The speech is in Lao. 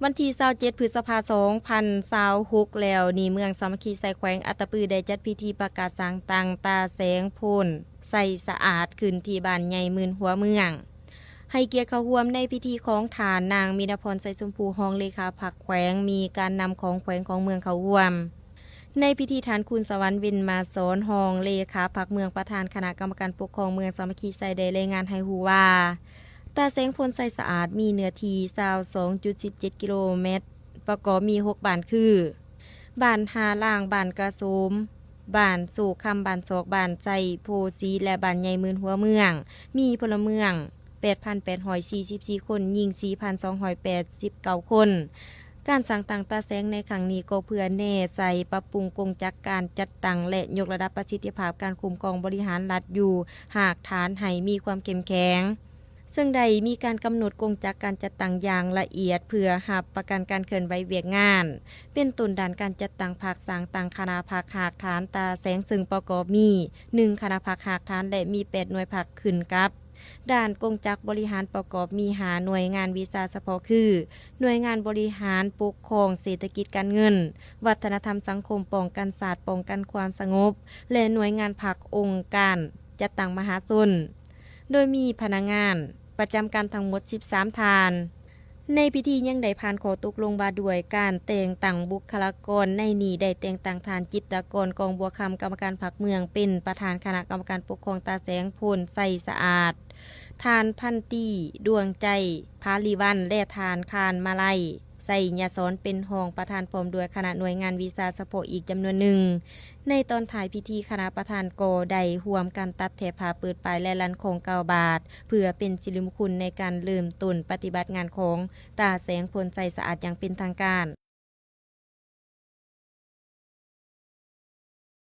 ວັນທີຊາວເຈັດ ພຶດສະພາ ສອງພັນຊາວຫົກ ແລ້ວນີ້ ເມືອງສາມັກຄີໄຊ ແຂວງອັດຕະປື ໄດ້ຈັດພິທີປະກາດສ້າງຕັ້ງຕາແສງໂພນໄຊສະອາດ ຂຶ້ນທີ່ບ້ານໃຫຍ່ໝື່ນຫົວເມືອງ. ໃຫ້ກຽດເຂົ້າຮ່ວມໃນພິທີຂອງທ່ານນາງ ມິນນະພອນ ໄຊຊົມພູ ຮອງເລຂາພັກແຂວງ, ມີການນຳຂອງແຂວງຂອງເມືອງເຂົ້າຮ່ວມ. ໃນພິທີ ທ່ານ ຄູນສະຫວັນ ເວັນມາສອນ ຮອງເລຂາພັກເມືອງ, ປະທານຄະນະກຳມະການປົກຄອງເມືອງສາມັກຄີໄຊ ໄດ້ລາຍງານໃຫ້ຮູ້ວ່າ ຕາແສງໂພນໄຊສະອາດ ມີເນື້ອທີ່ ຊາວສອງຈຸດສິບເຈັດ ກິໂລແມັດ, ປະກອບມີ ຫົກ ບ້ານຄື ບ້ານທ່າລ່າງ, ບ້ານກະໂສມ, ບ້ານໂຊກຄຳ, ບ້ານຊອກ, ບ້ານໄຊໂພສີ ແລະ ບ້ານໃຫຍ່ໝື່ນຫົວເມືອງ, ມີພົນລະເມືອງ ແປດພັນແປດຮ້ອຍສີ່ສິບສີ່ຄົນ, ຍິງ ສີ່ພັນສອງຮ້ອຍແປດສິບເກົ້າຄົນ. ການສ້າງຕັ້ງຕາແສງໃນຄັ້ງນີ້ກໍເພື່ອແນໃສ່ປັບປຸງກົງຈັກການຈັດຕັ້ງ ແລະ ຍົກລະດັບປະສິດທິພາບການຄຸ້ມຄອງບໍລິຫານລັດຢູ່ຮາກຖານໃຫ້ມີຄວາມເຂັ້ມແຂງ, ເຊິ່ງໄດ້ມີການກຳນົດກົງຈັກການຈັດຕັ້ງຢ່າງລະອຽດ ເພື່ອຮັບປະກັນການເຄື່ອນໄຫວວຽກງານ, ເປັນຕົ້ນດ້ານການຈັດຕັ້ງພັກ, ສ້າງຕັ້ງຄະນະພັກຮາກຖານຕາແສງ, ເຊິ່ງປະກອບມີ ໜຶ່ງ ຄະນະພັກຮາກຖານ ແລະ ມີ ແປດ ໜ່ວຍພັກຂຶ້ນກັບ ດ້ານກົງຈັກບໍລິຫານປະກອບມີ ຫ້າ ໜ່ວຍງານວິຊາສະເພາະຄື ໜ່ວຍງານບໍລິຫານປົກຄອງ, ເສດຖະກິດການເງິນ, ວັດທະນະທຳສັງຄົມ, ປ້ອງກັນຊາດ, ປ້ອງກັນຄວາມສະຫງົບ ແລະ ໜ່ວຍງານພັກອົງການຈັດຕັ້ງມະຫາຊົນ, ໂດຍມີພະນັກງານປະຈຳການທັງໝົດ ສິບສາມ ທ່ານ. ໃນພິທີຍັງໄດ້ຜ່ານຂໍ້ຕົກລົງວ່າດ້ວຍການແຕ່ງຕັ້ງບຸກຄະລາກອນ, ໃນນີ້ໄດ້ແຕ່ງຕັ້ງທ່ານ ຈິດຕະກອນ ກອງບົວຄຳ ກຳມະການພັກເມືອງ ເປັນປະທານຄະນະກຳມະການປົກຄອງຕາແສງໂພນໄຊສະອາດ, ທ່ານພັນຕີ ດວງໃຈ ພາລີວັນ ແລະ ທ່ານ ຄານມາໄລ ໄຊຍະສອນ ເປັນຮອງປະທານ ພ້ອມດ້ວຍຄະນະໜ່ວຍງານວິຊາສະເພາະອີກຈຳນວນໜຶ່ງ. ໃນຕອນທ້າຍພິທີ, ຄະນະປະທານກໍໄດ້ຮ່ວມກັນຕັດແຖບຜ້າເປີດປ້າຍ ແລະ ລັນຂອງເກົ້າບາດ ເພື່ອເປັນສິລິມຸງຄຸນໃນການເລີ່ມຕົ້ນປະຕິບັດງານຂອງຕາແສງໂພນໄຊສະອາດຢ່າງເປັນທາງການ.